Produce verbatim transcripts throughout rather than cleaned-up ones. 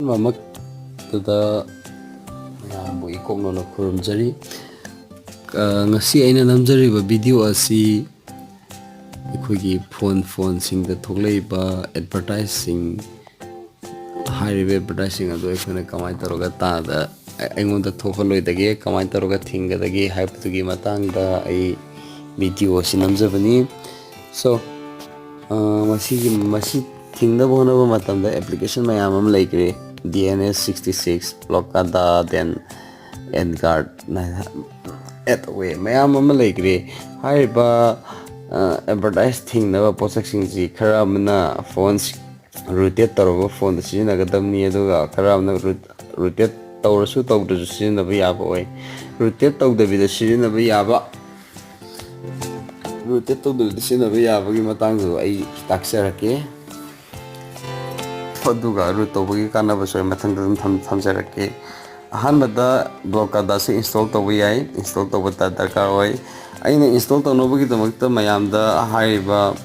ꯑꯍꯥꯟꯕꯃꯛꯇꯗ ꯃꯌꯥꯝꯕꯨ ꯏꯀꯣꯛ ꯅꯧꯅ ꯈꯨꯔꯨꯝꯖꯔꯤ꯫ ꯑ, ꯉꯁꯤ ꯑꯩꯅ ꯅꯝꯖꯔꯤꯕ ꯚꯤꯗꯤꯑꯣ ꯑꯁꯤ ꯑꯩꯈꯣꯏꯒꯤ ꯐꯣꯟ, ꯐꯣꯟꯁꯤꯡꯗ ꯊꯣꯛꯂꯛꯏꯕ ꯑꯦꯗꯚꯔꯇꯥꯏꯖꯁꯤꯡ, ꯍꯥꯏꯔꯤꯕ ꯑꯦꯗꯚꯔꯇꯥꯏꯖꯁꯤꯡ ꯑꯗꯨ ꯑꯩꯈꯣꯏꯅ ꯀꯃꯥꯏꯅ ꯇꯧꯔꯒ ꯇꯥꯗ, ꯑꯩꯉꯣꯟꯗ ꯊꯣꯛꯍꯜꯂꯣꯏꯗꯒꯦ, ꯀꯃꯥꯏꯅ ꯇꯧꯔꯒ ꯊꯤꯡꯒꯗꯒꯦ ꯍꯥꯏꯕꯗꯨꯒꯤ ꯃꯇꯥꯡꯗ ꯑꯩ ꯚꯤꯗꯤꯑꯣ ꯑꯁꯤ ꯅꯝꯖꯕꯅꯤ꯫ So, ꯑ, ꯃꯁꯤꯒꯤ, ꯃꯁꯤ ꯊꯤꯡꯅꯕ ꯍꯣꯠꯅꯕ ꯃꯇꯝꯗ ꯑꯦꯄ꯭ꯂꯤꯀꯦꯁꯟ ꯃꯌꯥꯝ ꯑꯃ ꯂꯩꯈ꯭ꯔꯦ꯫ D N S sixty six, Blockada, then Ad Guard, ꯑꯦꯠ ꯋꯦ ꯃꯌꯥꯝ ꯑꯃ ꯂꯩꯈ꯭ꯔꯦ꯫ ꯍꯥꯏꯔꯤꯕ, ꯑ, ꯑꯦꯗꯚꯔꯇꯥꯏꯁ ꯊꯤꯡꯅꯕ ꯄꯣꯠꯁꯛꯁꯤꯡꯁꯤ ꯈꯔ ꯑꯃꯅ ꯐꯣꯟ ꯔꯣꯇꯦꯠ ꯇꯧꯔꯕ ꯐꯣꯟꯗ ꯁꯤꯖꯤꯟꯅꯒꯗꯕꯅꯤ, ꯑꯗꯨꯒ ꯈꯔ ꯑꯃꯅ ꯔꯣꯇꯦꯠ ꯇꯧꯔꯁꯨ ꯇꯧꯗ꯭ꯔꯁꯨ ꯁꯤꯖꯤꯟꯅꯕ ꯌꯥꯕ ꯑꯣꯏ꯫ ꯔꯣꯇꯦꯠ ꯇꯧꯗꯕꯤꯗ ꯁꯤꯖꯤꯟꯅꯕ ꯌꯥꯕ, ꯔꯣꯇꯦꯠ ꯇꯧꯗꯕꯤꯗ ꯁꯤꯖꯤꯟꯅꯕ ꯌꯥꯕꯒꯤ ꯃꯇꯥꯡꯗꯨ ꯑꯩ ꯇꯥꯛꯆꯔꯛꯀꯦ꯫ ꯑꯗꯨꯒ ꯔꯨꯠ ꯇꯧꯕꯒꯤ ꯀꯥꯟꯅꯕꯁꯨ ꯑꯩ ꯃꯊꯪꯗ ꯑꯗꯨꯝ ꯊꯝ-, ꯊꯝꯖꯔꯛꯀꯦ꯫ ꯑꯍꯥꯟꯕꯗ ꯕ꯭ꯂꯣꯀꯥꯗꯥꯁꯤ ꯏꯟꯁꯇꯣꯜ ꯇꯧꯕ ꯌꯥꯏ, ꯏꯟꯁꯇꯣꯜ ꯇꯧꯕ ꯗ-, ꯗꯔꯀꯥꯔ ꯑꯣꯏ꯫ ꯑꯩꯅ ꯏꯟꯁꯇꯣꯜ ꯇꯧꯅꯕꯒꯤꯗꯃꯛꯇ ꯃꯌꯥꯝꯗ ꯍꯥꯏꯔꯤꯕ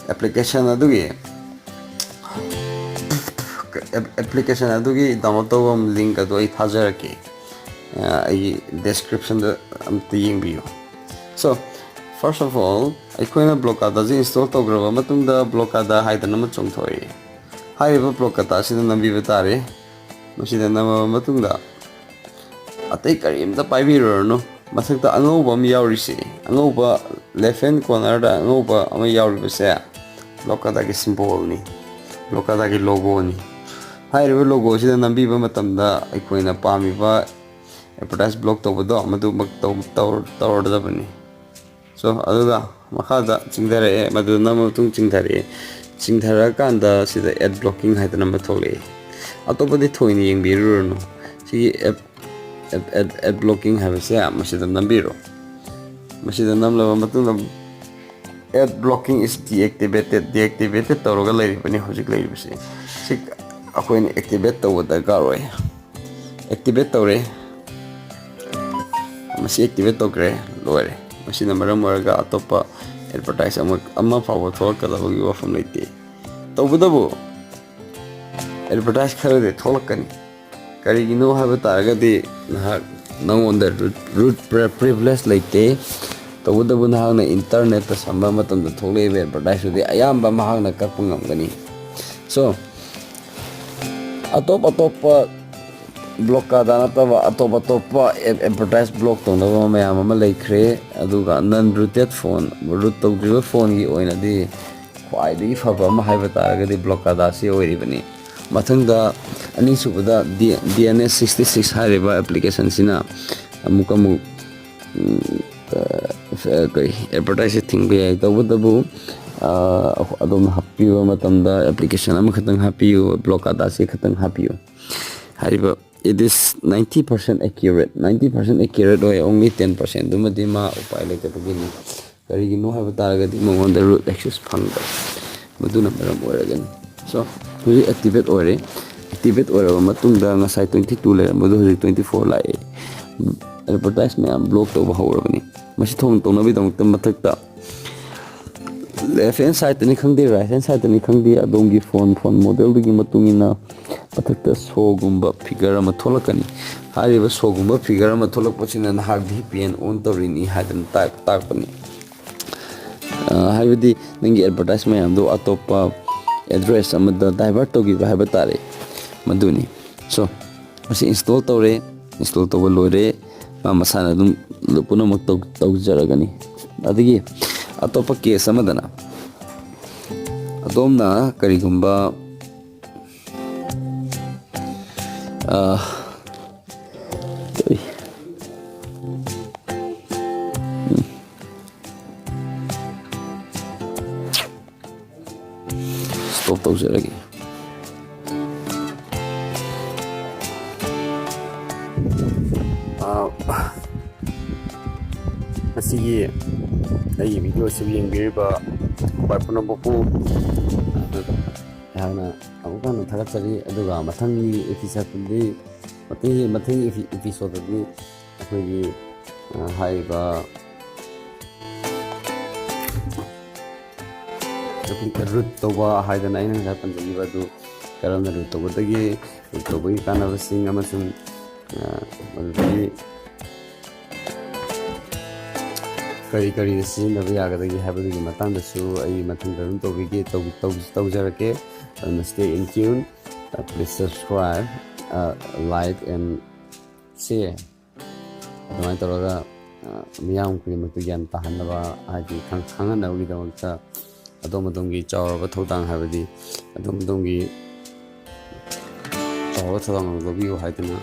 ꯑꯦꯄ꯭ꯂꯤꯀꯦꯁꯟ ꯑꯗꯨꯒꯤ, ꯑꯦꯞ-, ꯑꯦꯄ꯭ꯂꯤꯀꯦꯁꯟ ꯑꯗꯨꯒꯤ ꯗꯥꯎꯟꯂꯣꯗ ꯇꯧꯐꯝ ꯂꯤꯡꯛ ꯑꯗꯨ ꯑꯩ ꯊꯥꯖꯔꯛꯀꯦ, ꯑ, ꯑꯩꯒꯤ ꯗꯦꯁꯀ꯭ꯔꯤꯞꯁꯟꯗ ꯑꯝꯇ ꯌꯦꯡꯕꯤꯌꯨ꯫ So, first of all, ꯑꯩꯈꯣꯏꯅ ꯕ꯭ꯂꯣꯀꯥꯗꯥꯁꯤ ꯏꯟꯁꯇꯣꯜ ꯇꯧꯈ꯭ꯔꯕ ꯃꯇꯨꯡꯗ ꯕ꯭ꯂꯣꯀꯥꯗꯥ ꯍꯥꯏꯗꯅ ꯑꯃ ꯆꯣꯡꯊꯣꯛꯏ꯫ ꯍꯥꯏꯔꯤꯕ ꯕ꯭ꯂꯣꯀꯥꯗꯥ ꯑꯁꯤꯗ ꯅꯝꯕꯤꯕ ꯇꯥꯔꯦ꯫ ꯃꯁꯤꯗ ꯅꯝꯃꯕ ꯃꯇꯨꯡꯗ ꯑꯇꯩ ꯀꯔꯤꯝꯇ ꯄꯥꯏꯕꯤꯔꯨꯔꯅꯨ꯫ ꯃꯊꯛꯇ ꯑꯉꯧꯕ ꯑꯃ ꯌꯥꯎꯔꯤꯁꯦ, ꯑꯉꯧꯕ left hand cornerꯗ ꯑꯉꯧꯕ ꯑꯃ ꯌꯥꯎꯔꯤꯕꯁꯦ ꯕ꯭ꯂꯣꯀꯥꯗꯥꯒꯤ ꯁꯤꯝꯕꯣꯜꯅꯤ, ꯕ꯭ꯂꯣꯀꯥꯗꯥꯒꯤ ꯂꯣꯒꯣꯅꯤ꯫ ꯍꯥꯏꯔꯤꯕ ꯂꯣꯒꯣꯁꯤꯗ ꯅꯝꯕꯤꯕ ꯃꯇꯝꯗ ꯑꯩꯈꯣꯏꯅ ꯄꯥꯝꯃꯤꯕ ꯑꯦꯗꯚꯔꯇꯥꯏꯁ ꯕ꯭ꯂꯣꯛ ꯇꯧꯕꯗꯣ ꯃꯗꯨꯃꯛ ꯇꯧ-, ꯇꯧ-, ꯇꯧꯔꯗꯕꯅꯤ꯫ So, ꯑꯗꯨꯒ ꯃꯈꯥꯗ ꯆꯤꯡꯊꯔꯛꯑꯦ, ꯃꯗꯨ ꯅꯝꯃ ꯃꯇꯨꯡ ꯆꯤꯡꯊꯔꯛꯑꯦ꯫ ꯆꯤꯡꯊꯔꯛꯑꯀꯥꯟꯗ ꯁꯤꯗ ꯑꯦꯠ ꯕ꯭ꯂꯣꯀꯤꯡ ꯍꯥꯏꯗꯅ ꯑꯃ ꯊꯣꯛꯂꯛꯑꯦ꯫ ꯑꯇꯣꯞꯄꯗꯤ ꯊꯣꯏꯅ ꯌꯦꯡꯕꯤꯔꯨꯔꯅꯨ꯫ ꯁꯤꯒꯤ ꯑꯦꯠ, ꯑꯦꯠ, ꯑꯦꯠ, ꯑꯦꯠ ꯕ꯭ꯂꯣꯀꯤꯡ ꯍꯥꯏꯕꯁꯦ ꯃꯁꯤꯗ ꯅꯝꯕꯤꯔꯣ꯫ ꯃꯁꯤꯗ ꯅꯝꯂꯕ ꯃꯇꯨꯡꯗ "Ad blocking is deactivated", deactivated ꯇꯧꯔꯒ ꯂꯩꯔꯤꯕꯅꯤ ꯍꯧꯖꯤꯛ ꯂꯩꯔꯤꯕꯁꯤ꯫ ꯁꯤ ꯑꯩꯈꯣꯏꯅ ꯑꯦꯛꯇꯤꯚꯦꯠ ꯇꯧꯕ ꯗꯔꯀꯥꯔ ꯑꯣꯏ꯫ ꯑꯦꯛꯇꯤꯚꯦꯠ ꯇꯧꯔꯦ꯫ ꯃꯁꯤ ꯑꯦꯛꯇꯤꯚꯦꯠ ꯇꯧꯈ꯭ꯔꯦ, ꯂꯣꯏꯔꯦ꯫ ꯃꯁꯤꯅ ꯃꯔꯝ ꯑꯣꯏꯔꯒ ꯑꯇꯣꯞꯄ ꯑꯦꯗꯚꯔꯇꯥꯏꯁ ꯑꯃ, ꯑꯃ ꯐꯥꯎꯕ ꯊꯣꯛꯂꯛꯀꯗꯕꯒꯤ ꯋꯥꯐꯝ ꯂꯩꯇꯦ꯫ ꯇꯧꯕꯇꯕꯨ ꯑꯦꯗꯚꯔꯇꯥꯏꯁ ꯈꯔꯗꯤ ꯊꯣꯛꯂꯛꯀꯅꯤ꯫ ꯀꯔꯤꯒꯤꯅꯣ ꯍꯥꯏꯕ ꯇꯥꯔꯒꯗꯤ, ꯅꯍꯥꯛ, ꯅꯉꯣꯟꯗ ꯔꯨꯠ ꯔꯨꯠ ꯄ꯭ꯔ- ꯄ꯭ꯔꯤꯚꯤꯂꯦꯖ ꯂꯩꯇꯦ꯫ ꯇꯧꯕꯇꯕꯨ ꯅꯍꯥꯛꯅ ꯏꯟꯇꯔꯅꯦꯠꯇ ꯁꯝꯕ ꯃꯇꯝꯗ ꯊꯣꯛꯂꯛꯏꯕ ꯑꯦꯗꯚꯔꯇꯥꯏꯁꯇꯨꯗꯤ ꯑꯌꯥꯝꯕ ꯃꯍꯥꯛꯅ ꯀꯛꯄ ꯉꯝꯒꯅꯤ꯫ ꯁꯣ, ꯑꯇꯣꯞ ꯑꯇꯣꯞꯄ ꯕ꯭ꯂꯣꯀꯥꯗꯥ ꯅꯠꯇꯕ ꯑꯇꯣꯞ ꯑꯇꯣꯞꯄ ꯑꯦ- ꯑꯦꯗꯚꯔꯇꯥꯏꯁ ꯕ꯭ꯂꯣꯛ ꯇꯧꯅꯕ ꯃꯌꯥꯝ ꯑꯃ ꯂꯩꯈ꯭ꯔꯦ꯫ ꯑꯗꯨꯒ ꯅꯟ ꯔꯨꯇꯦꯠ ꯐꯣꯟ, ꯔꯨꯠ ꯇꯧꯗ꯭ꯔꯤꯕ ꯐꯣꯟꯒꯤ ꯑꯣꯏꯅꯗꯤ ꯈ꯭ꯋꯥꯏꯗꯒꯤ ꯐꯕ ꯑꯃ ꯍꯥꯏꯕ ꯇꯥꯔꯒꯗꯤ ꯕ꯭ꯂꯣꯀꯥꯗꯥꯁꯤ ꯑꯣꯏꯔꯤꯕꯅꯤ꯫ ꯃꯊꯪꯗ, ꯑꯅꯤꯁꯨꯕꯗ, ꯗꯤ ꯑꯦꯟ ꯑꯦꯁ ꯁꯤꯛꯁꯇꯤ ꯁꯤꯛꯁ ꯍꯥꯏꯔꯤꯕ ꯑꯦꯄ꯭ꯂꯤꯀꯦꯁꯟꯁꯤꯅ ꯑꯃꯨꯛ ꯑꯃꯨꯛ, ꯎꯝ, ꯑ, ꯀꯔꯤ, ꯑꯦꯗꯚꯔꯇꯥꯏꯁꯁꯦ ꯊꯤꯡꯕ ꯌꯥꯏ꯫ ꯇꯧꯕꯇꯕꯨ, ꯑ, ꯑꯗꯣꯝꯅ ꯍꯥꯞꯄꯤꯕ ꯃꯇꯝꯗ ꯑꯦꯄ꯭ꯂꯤꯀꯦꯁꯟ ꯑꯃꯈꯛꯇꯪ ꯍꯥꯞꯄꯤꯌꯨ, ꯕ꯭ꯂꯣꯀꯥꯗꯥꯁꯤ ꯈꯛꯇꯪ ꯍꯥꯞꯄꯤꯌꯨ꯫ ꯍꯥꯏꯔꯤꯕ, it is ninety percent accurate, ninety percent accurate ꯑꯣꯏ, only ten percent ꯗꯨꯃꯗꯤ ꯃꯥ ꯎꯄꯥꯏ ꯂꯩꯇꯕꯒꯤꯅꯤ꯫ ꯀꯔꯤꯒꯤꯅꯣ ꯍꯥꯏꯕ ꯇꯥꯔꯒꯗꯤ ꯃꯉꯣꯟꯗ ꯔꯨꯠ ꯑꯦꯛꯁꯦꯁ ꯐꯪꯗꯕ, ꯃꯗꯨꯅ ꯃꯔꯝ ꯑꯣꯏꯔꯒꯅꯤ꯫ ꯁꯣ, ꯍꯧꯖꯤꯛ ꯑꯦꯛꯇꯤꯚꯦꯠ ꯑꯣꯏꯔꯦ꯫ ꯑꯦꯛꯇꯤꯚꯦꯠ ꯑꯣꯏꯔꯕ ꯃꯇꯨꯡꯗ ꯉꯁꯥꯏ twenty two ꯂꯩꯔꯝꯕꯗꯣ ꯍꯧꯖꯤꯛ twenty four ꯂꯥꯛꯑꯦ꯫ ꯑꯦꯗꯚꯔꯇꯥꯏꯁ ꯃꯌꯥꯝ ꯕ꯭ꯂꯣꯛ ꯇꯧꯕ ꯍꯧꯔꯕꯅꯤ꯫ ꯃꯁꯤ ꯊꯣꯡ ꯇꯧꯅꯕꯒꯤꯗꯃꯛꯇ ꯃꯊꯛꯇ ꯂꯦꯐ ꯍꯦꯟ ꯁꯥꯏꯠꯇꯅꯤ ꯈꯪꯗꯦ, ꯔꯥꯏꯠ ꯍꯦꯟ ꯁꯥꯏꯠꯇꯅꯤ ꯈꯪꯗꯦ, ꯑꯗꯣꯝꯒꯤ ꯐꯣꯟ, ꯐꯣꯟ ꯃꯣꯗꯦꯜꯗꯨꯒꯤ ꯃꯇꯨꯡ ꯏꯟꯅ ꯃꯊꯛꯇ ꯁꯣꯒꯨꯝꯕ ꯐꯤꯒꯔ ꯑꯃ ꯊꯣꯛꯂꯛꯀꯅꯤ꯫ ꯍꯥꯏꯔꯤꯕ ꯁꯣꯒꯨꯝꯕ ꯐꯤꯒꯔ ꯑꯃ ꯊꯣꯛꯂꯛꯄꯁꯤꯅ ꯅꯍꯥꯛ ꯚꯤ ꯄꯤ ꯑꯦꯟ ꯑꯣꯟ ꯇꯧꯔꯤꯅꯤ ꯍꯥꯏꯗꯅ ꯇꯥꯛ-, ꯇꯥꯛꯄꯅꯤ꯫ ꯑ, ꯍꯥꯏꯕꯗꯤ ꯅꯪꯒꯤ ꯑꯦꯗꯚꯔꯇꯥꯏꯁ ꯃꯌꯥꯝꯗꯣ ꯑꯇꯣꯞꯄ ꯑꯦꯗ꯭ꯔꯦꯁ ꯑꯃꯗ ꯗꯥꯏꯚꯔꯠ ꯇꯧꯈꯤꯕ ꯍꯥꯏꯕ ꯇꯥꯔꯦ, ꯃꯗꯨꯅꯤ꯫ ꯁꯣ, ꯃꯁꯤ ꯏꯟꯁꯇꯣꯜ ꯇꯧꯔꯦ, ꯏꯟꯁꯇꯣꯜ ꯇꯧꯕ ꯂꯣꯏꯔꯦ, ꯃꯥ ꯃꯁꯥꯅ ꯑꯗꯨꯝ ꯄꯨꯝꯅꯃꯛ ꯇꯧ-, ꯇꯧꯖꯔꯒꯅꯤ꯫ ꯑꯗꯒꯤ ꯑꯇꯣꯞꯄ ꯀꯦꯁ ꯑꯃꯗꯅ, ꯑꯗꯣꯝꯅ ꯀꯔꯤꯒꯨꯝꯕ, ꯑ, ꯀꯔꯤ? ꯎꯝ꯫ ꯁ꯭ꯇꯣꯞ ꯇꯧꯖꯔꯒꯦ꯫ ꯑꯥ, ꯉꯁꯤꯒꯤ ꯑꯩꯒꯤ ꯚꯤꯗꯤꯑꯣ ꯑꯁꯤꯕꯨ ꯌꯦꯡꯕꯤꯔꯤꯕ ꯚꯥꯏ ꯄꯨꯝꯅꯃꯛꯄꯨ ꯑꯩꯍꯥꯛꯅ ꯑꯃꯨꯛꯀ ꯍꯟꯅ ꯊꯥꯒꯠꯆꯔꯤ꯫ ꯑꯗꯨꯒ ꯃꯊꯪꯒꯤ ꯑꯦꯄꯤꯁꯣꯗꯇꯗꯤ, ꯃꯊꯪꯒꯤ, ꯃꯊꯪꯒꯤ ꯑꯦꯄꯤ-, ꯑꯦꯄꯤꯁꯣꯗꯇꯗꯤ ꯑꯩꯈꯣꯏꯒꯤ, ꯑ, ꯍꯥꯏꯔꯤꯕ ꯔꯨꯠ ꯇꯧꯕ ꯍꯥꯏꯗꯅ ꯑꯩꯅ ꯉꯁꯥꯏ ꯄꯟꯖꯈꯤꯕ ꯑꯗꯨ ꯀꯔꯝꯅ ꯔꯨꯠ ꯇꯧꯒꯗꯒꯦ, ꯔꯨꯠ ꯇꯧꯕꯒꯤ ꯀꯥꯟꯅꯕꯁꯤꯡ ꯑꯃꯁꯨꯡ, ꯑ, ꯃꯗꯨꯗꯒꯤ ꯀꯔꯤ ꯀꯔꯤꯗ ꯁꯤꯖꯤꯟꯅꯕ ꯌꯥꯒꯗꯒꯦ ꯍꯥꯏꯕꯗꯨꯒꯤ ꯃꯇꯥꯡꯗꯁꯨ ꯑꯩ ꯃꯊꯪꯗ ꯑꯗꯨꯝ ꯇꯧꯕꯤꯒꯦ, ꯇꯧ-, ꯇꯧ-, ꯇꯧꯖꯔꯛꯀꯦ꯫ ꯑꯗꯨꯅ stay in tune, uh, please subscribe, uh, like and share꯫ ꯑꯗꯨꯃꯥꯏꯅ ꯇꯧꯔꯒ, ꯑ, ꯃꯤꯌꯥꯝ ꯈꯨꯗꯤꯡꯃꯛꯇ ꯒ꯭ꯌꯥꯟ ꯇꯥꯍꯟꯅꯕ, ꯍꯥꯏꯗꯤ ꯈꯪ-, ꯈꯪꯍꯟꯅꯕꯒꯤꯗꯃꯛꯇ ꯑꯗꯣꯝ ꯑꯗꯣꯝꯒꯤ ꯆꯥꯎꯔꯕ ꯊꯧꯗꯥꯡ, ꯍꯥꯏꯕꯗꯤ ꯑꯗꯣꯝ ꯑꯗꯣꯝꯒꯤ ꯆꯥꯎꯔꯕ ꯊꯧꯗꯥꯡ ꯂꯧꯕꯤꯌꯨ ꯍꯥꯏꯗꯨꯅ